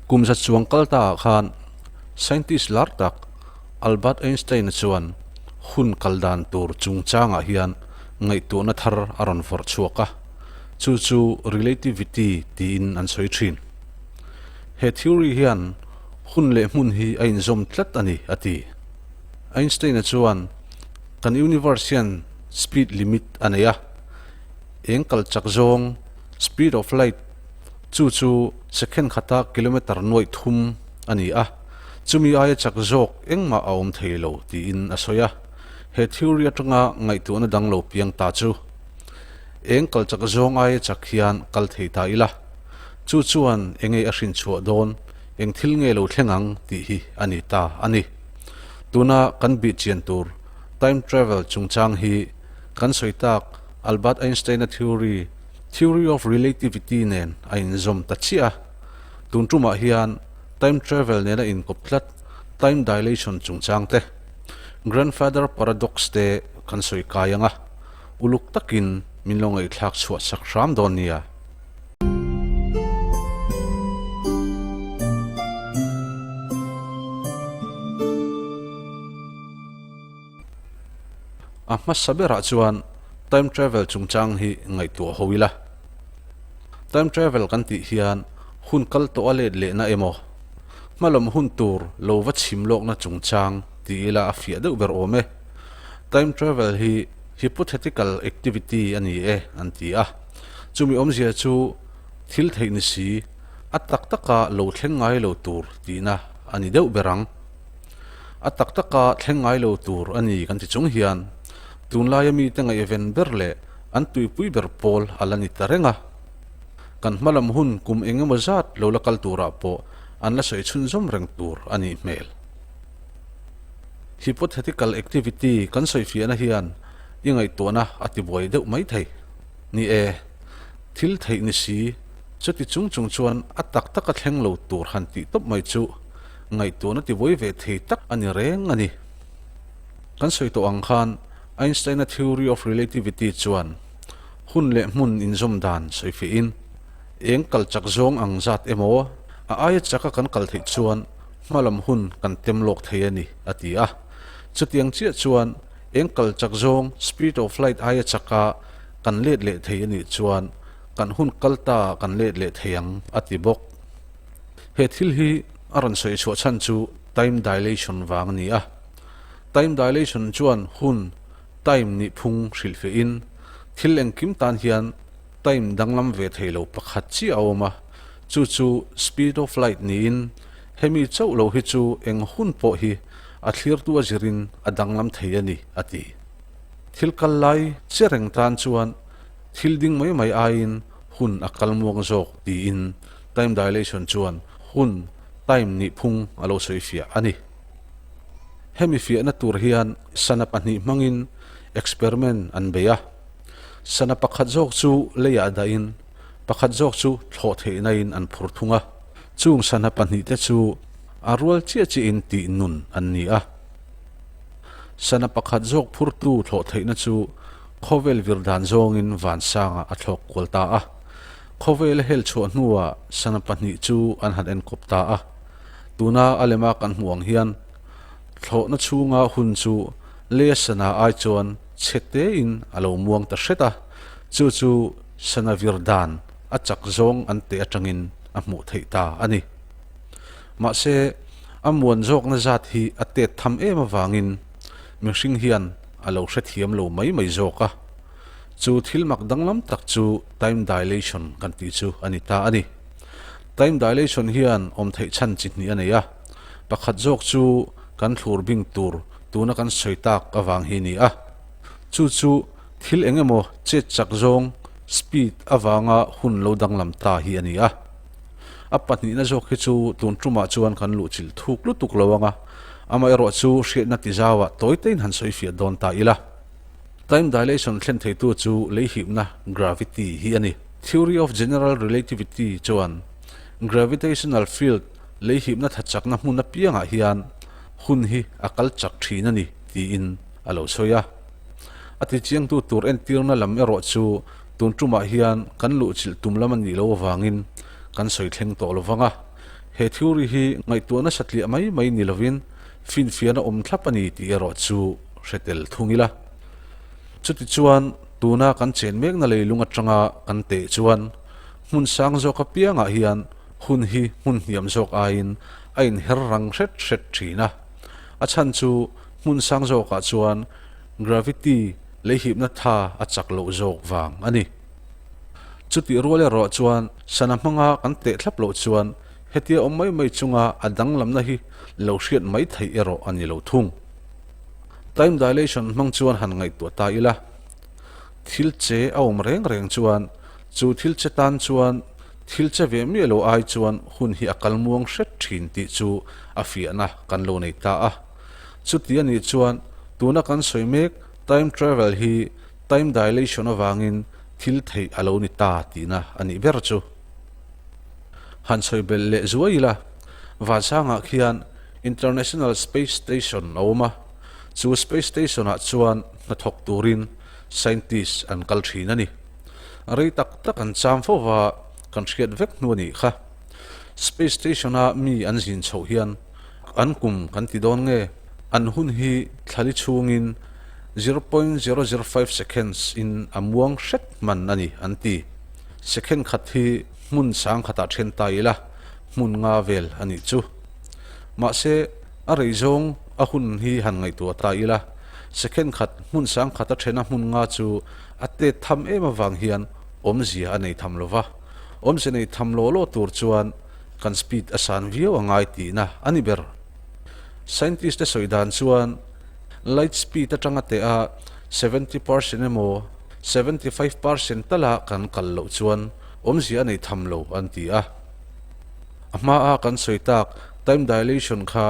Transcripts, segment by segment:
Kum za chuang kal ta ah khan scientist lar tak Albert Einstein-a chuan hun kal dan tur chungchangah hian ngaihtuahna thar a rawn vawrh chhuak a, chu chu relativity tiin an sawi thin. He theory hian hun leh hmun hi a inzawm tlat a ni, a ti. Einstein-a chuan kan universe hian speed limit a nei a, eng kal chak zawng, speed of light, chu chu second khata kilometre nuaih thum a ni a, chumi aia chak zawk engmah a awm thei lo tiin a sawi a. He theory atanga ngaihtuahna dang lo piang ta chu eng kal chak zawng aia chak hian kal thei ta ila, chu chuan enge a hrinchhuah dawn, eng thil nge lo thleng ang tih hi a ni ta a ni. Tuna kan bih chian tur time travel chungchang hi kan sawi tak Albert Einstein-a theory, Theory of Relativity nen a inzawm ta chiah a. Tun tumah hian time travel nena inkawp tlat time dilation chungchang te, Grandfather paradox te kan sawi kai ang a, uluk takin min lo ngaihthlak chhuah sak hram dawn nia. A hmasa berah chuan time travel chungchang hi ngaihtuah ho ila. Time travel kan tih hian hun kal tawh a let lehna emaw, hmalam hun tur lo va chhim lawkna chungchang ti ila a fiah deuh ber awm e. Time travel hi hypothetical activity a ni e an ti a. Chumi awmzia chu thil theih ni si, a tak taka lo thleng ngai lo tur tihna a ni deuh ber ang. A tak taka thleng ngai lo tur a ni kan ti chung hian tunlaia mite ngaihven ber leh an tuipui ber pawl a la ni ta reng a. Kan hmalam hun kum eng emaw zat lo la kal turah pawh an la sawi chhunzawm reng tur a nih hmel. Hypothetical activity kan sawifiahna hian i ngaihtuahna a tibuai deuh mai thei. Ni e, thil theih ni si, chuti chung chung chuan a tak taka thleng lo tur han tih tawp mai chu ngaihtuahna tibuai ve thei tak a ni reng a ni. Kan sawi tawh ang khan Einstein-a theory of relativity chuan hun leh hmun inzawm dan sawi fiahin eng kal chak zawng ang zat emaw a aia chaka kan kal theih chuan hmalam hun kan tem lawk thei a ni a ti a. Chutiang chiah chuan eng kal chak zawng speed of light aia chaka kan let leh thei a nih chuan kan hun kal ta kan let leh thei ang a ti bawk. He thil hi a rawn sawi chhuah chhan chu time dilation vang a ni a. Time dilation chuan hun, time, nih phung hrilhfiahin thil engkim tan hian time danglam ve thei lo pakhat chiah a awm a, chu chu speed of light niin hemi chauh lo hi chu eng hun pawh hi a thlirtu a zirin a danglam thei a ni, a ti. Thil kal lai che reng tan chuan thil ding mai mai aiin hun a kal muang zawk tiin time dilation chuan hun, time, nih phung a lo sawi fiah a ni. Hemi fiahna tur hian sana pahnih hmangin experiment an bei a. Sana pakhat zawk chu leiah dahin pakhat zawk chu thlawh theihnain an phur thung a. Chung sana pahnihte chu a rual chiah chiahin tih nun an ni a. Sana pakhat zawk phurtu thlawh theihna chu khawvel vir dan zawngin vansangah a thlawk kual ta a. Khawvel a hel chhuah hnuah sana pahnih chu an han enkawp ta a. Tuna a lema kan hmuh ang hian thlawhna chhunga hun chu lei a sana ai chuan chhe tein a lo muang ta hret a, chu chu sana vir dan a chak zawng an teh atangin a hmuh theih ta a ni. Mahse, a muan zawkna zat hi a tet tham em avangin mihring hian a lo hrethiam lo mai mai zawk a. Chu thil mak danglam tak chu time dilation kan tih chu a ni ta a ni. Time dilation hian awm theih chhan chi hnih a nei a, pakhat zawk chu kan thlur bing tur tuna kan sawi tak avang hi ni a. Chu chu thil eng emaw chet chak zawng, speed, avanga hun lo danglam ta hi a ni a. A pahnihna zawk hi chu tun tumah chuan kan luhchilh thuk lutuk lo ang a, amaherawh chu hriatna tizauah tawi tein han sawi fiah dawn ta ila. Time dilation thlen theitu chu leihipna, gravity, hi a ni. Theory of General Relativity chuan gravitational field leihipna thachakna hmun apiangah hian hun hi a kal chak thin a ni tiin a lo sawi a. A tichiangtu tur entirna lam erawh chu tun tumah hian kan luhchilh tum lam a nih loh avangin kan sawi thleng tawh lo vang a. He theory hi ngaihtuahna satliah mai mai ni lovin finfiahna awm thlap a ni tih erawh chu hre tel thung ila. Chutichuan tuna kan chen mekna leilung atanga kan teh chuan hmun sang zawk apiangah hian hun hi hmun hniam zawk aiin a inher rang hret hret thin a. A chhan chu hmun sang zawkah chuan gravity leihipna tha a chak loh zawk vang a ni. Chutih rual erawh chuan sana hmanga kan teh thlap loh chuan hetia awm mai mai chunga a danglamna hi lo hriat mai theih erawh a ni lo thung. Time dilation hmang chuan han ngaihtuah ta ila, thil che a awm reng reng chuan chu thil che tan chuan thil che ve miah lo ai chuan hun hi a kal muang hret thin tih chu a fiahna kan lo nei ta a. Chuti a nih chuan tuna kan sawi mek time travel hi Time dilation avangin thil theih a lo ni ta tihna a nih ber chu. Han sawi belh leh zuai ila, Vansangah khian International Space Station a awm a, chu Space Station-ah chuan hnathawk turin scientist an kal thin a ni. Rei tak tak an cham fo va, kan hriat vek hnu a nih kha. Space Station-a mi an zin chhoh hian an kum kan ti dawn nge? An hun hi thlali chhungin 0.005 seconds in a muang hret hman a ni an ti. Second khat hi hmun sang khatah then ta ila hmun nga vel a nih chu. Mahse, a rei zawng a hun hi han ngaihtuah ta ila, second khat hmun sang khata thena hmun nga chu a tet tham em avang hian awmzia a nei tham lo va. Awmzia nei tham law law tur chuan kan speed a san viau a ngai tihna a ni ber. Scientist te sawi dan chuan light speed atanga teh a 70% emaw 75% tala kan kal loh chuan awmzia a nei tham lo an ti a. A hma a kan sawi tak time dilation kha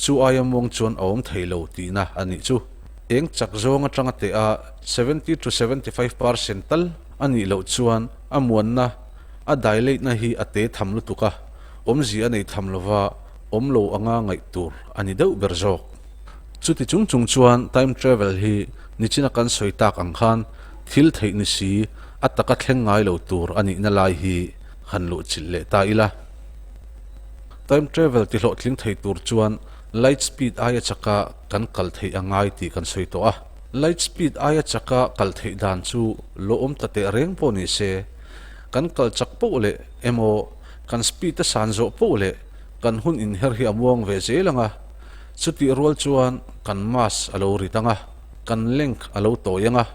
chu aia muang chuan a awm thei lo tihna a nih chu. Eng chak zawng atanga teh a 70 to 75% tal a nih loh chuan a muanna a dilate na hi a te tham lutuk a, awmzia a nei tham lova awm lo anga ngaih tur a ni deuh ber zawk. Chuti chung chung chuan time travel hi nichina kan sawi tak ang khan thil theih ni si a taka thleng ngai lo tur a nihna lai hi han luh chilh leh ta ila. Time travel ti hlawhtling thei tur chuan light speed aia chaka kan kal theih a ngai tih kan sawi tawh a. Light speed aia chaka kal theih dan chu lawm ta teh reng pawh ni se, kan kal chak poh leh emaw kan speed a san zawh poh leh kan hun inher hi a muang ve zel ang a, chutih rual chuan kan mass a lo rit ang a, kan length a lo tawi ang a.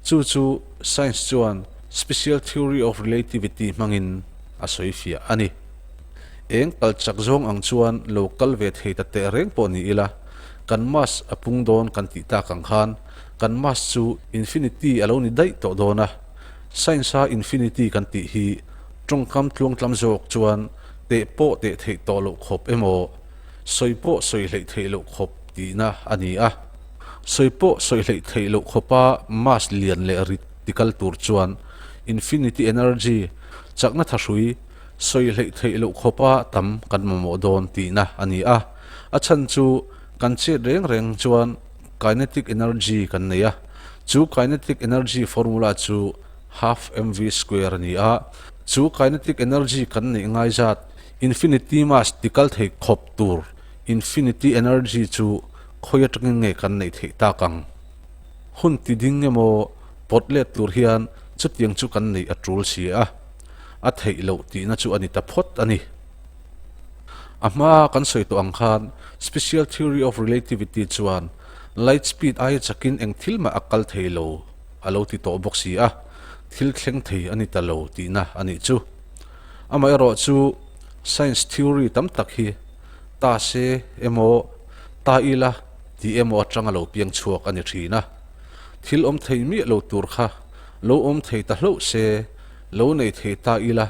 Chu chu science chuan special theory of relativity hmangin a sawi fiah a ni. Eng kal chak zawng ang chuan lo kal ve thei ta teh reng pawh ni ila, kan mass a pung dawn kan tih tak ang khan kan mass chu infinity a lo ni daih tawh dawn a. Science-a infinity kan tih hi tawngkam tluangtlam zawk chuan teh pawh teh theih tawh loh khawp emaw, sawi pawh sawi hleih theih loh khawp tihna a ni a. Sawi pawh sawi hleih theih loh khawpa mass lian leh rit tikal tur chuan infinity energy, chakna thahrui, sawi hleih theih loh khawpa tam kan mamawh dawn tihna a ni a. A chhan chu kan chet reng reng chuan kinetic energy kan nei a, chu kinetic energy formula chu half mv square a ni a, chu kinetic energy kan neih ngai zat infinity mass tikal thei khawp tur infinity energy chu khawi atangin nge kan neih theih tak ang? Hun ti ding emaw pawt let tur hian chutiang chu kan neih a tul si a, a theih loh tihna chu a ni ta phawt a ni. A hmaa kan sawi tawh ang khan special theory of relativity chuan light speed aia chakin eng thil mah a kal thei lo a lo ti tawh bawk si a, thil thleng thei a ni ta lo tihna a nih chu. Amaherawhchu science theory tam tak hi ta se emaw ta ila tih emaw atanga lo piang chhuak a ni thin a, thil awm thei miah lo tur kha lo awm thei ta hlauh se lo nei thei ta ila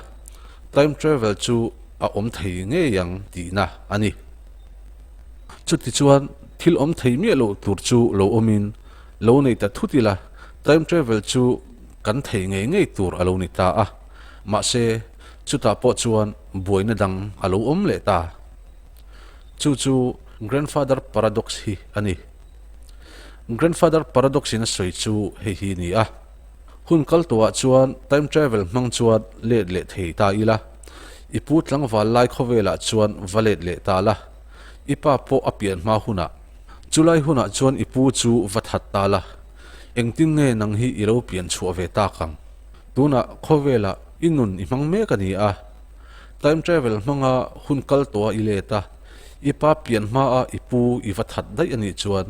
time travel chu a awm thei ngei ang tihna a ni. Chutichuan thil awm thei miah loh tur chu lo awmin lo nei ta thut ila time travel chu kan thei ngei ngei tur a lo ni ta a, mahse chutah pawh chuan buaina dang a lo awm leh ta. Chu chu Grandfather Paradox hi a ni. Grandfather Paradox in a sawi chu hei hi a ni a, hun kal tawhah chuan time travel hmang chuan let leh thei ta ila. I pu tlangval lai khawvelah chuan va let leh ta la, i pa pawh a pian hma hunah. Chulai hunah chuan i pu chu va that ta la, engtin nge nang hi i lo pian chhuah ve tak ang? Tunah khawvelah i nun i hmang mek a ni a, time travel hmanga hun kal tawh a i let a, i pa pian hmaa i pu i va that daih a nih chuan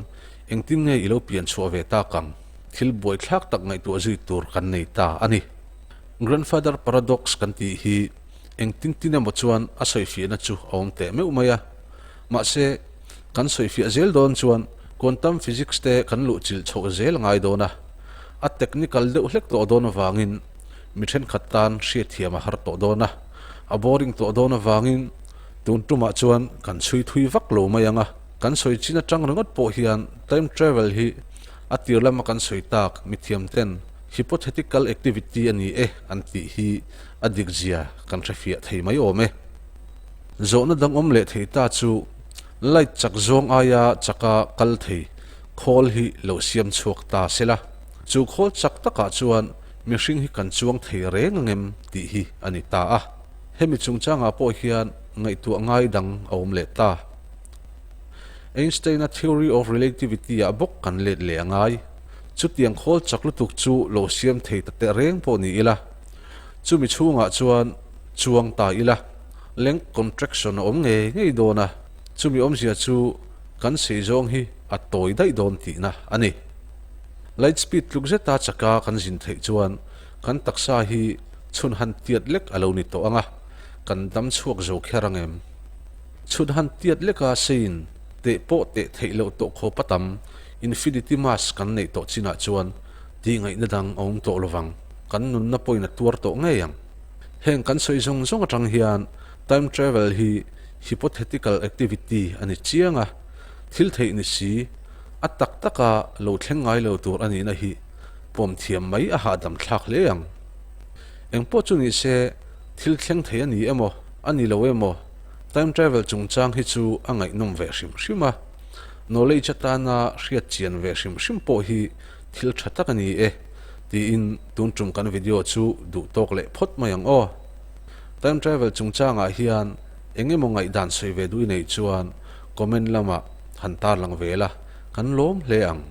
engtin nge i lo pian chhuah ve tak ang? Thil buaithlak tak ngaihtuah zui tur kan nei ta a ni. Grandfather paradox kan tih hi engtin tin emaw chuan a sawifiahna chu a awm teh meuh mai a. Mahse, kan sawifiah zel dawn chuan quantum physics te kan luh chilh chhoh zel a ngai dawn a. A technical deuh hlek tawh dawn avangin mi thenkhat tan hriatthiam a har tawh dawn a, a boring tawh dawn avangin tun tumah chuan kan chhui thui vak lo mai ang a. Kan sawi chin atang ringawt pawh hian time travel hi a tir lama kan sawi tak mithiam ten Hypothetical activity a ni e an tih hi a dik zia kan hrefiah thei mai awm e. Zawhna dang awm leh thei ta chu light chak zawng aia chaka kal thei khawl hi lo siam chhuak ta se la, chu khawl chak takah chuan mihring hi kan chuang thei reng angem tih hi a ni ta a. Hemi chungchangah pawh hian ngaihtuah ngai dang a awm leh ta. Einstein-a theory of relativity-ah bawk kan let leh a ngai. Chutiang khawl chak lutuk chu lo siam thei ta teh reng pawh ni ila, chumi chhungah chuan chuang ta ila, length contraction a awm ngei ngei dawn a, chumi awmzia chu kan sei zawng hi a tawi daih dawn tihna a ni. Light speed tluk zeta chaka kan zin theih chuan kan taksa hi chhun han tiat lek a lo ni tawh ang a, kan dam chhuak zo kher ang em? Chhun han tiat leka seiin teh pawh teh theih loh tawh khawp a tam Infinity Mass kan neih tawh chinah chuan tihngaihna dang a awm tawh lovang, kan nunna pawhin a tuar tawh ngei ang. Heng kan sawi zawng zawng atang hian time travel hi hypothetical activity a ni chiang a, thil theih ni si, a tak taka lo thleng ngai lo tur a nihna hi pawm thiam mai a hahdam thlak hle ang. Engpawh chu ni se, thil thleng thei a ni emaw, a ni lo emaw, time travel chungchang hi chu a ngaihnawm ve hrim hrim a. Knowledge atana hriat chian ve hrim hrim pawh hi thil tha tak a ni e, tiin tun tum kan video chu duh tawk leh phawt mai ang aw. Time travel chungchangah hian eng emaw ngaihdan sawi ve duh i neih chuan comment lamah han tarlang ve la, kan lawm hle ang.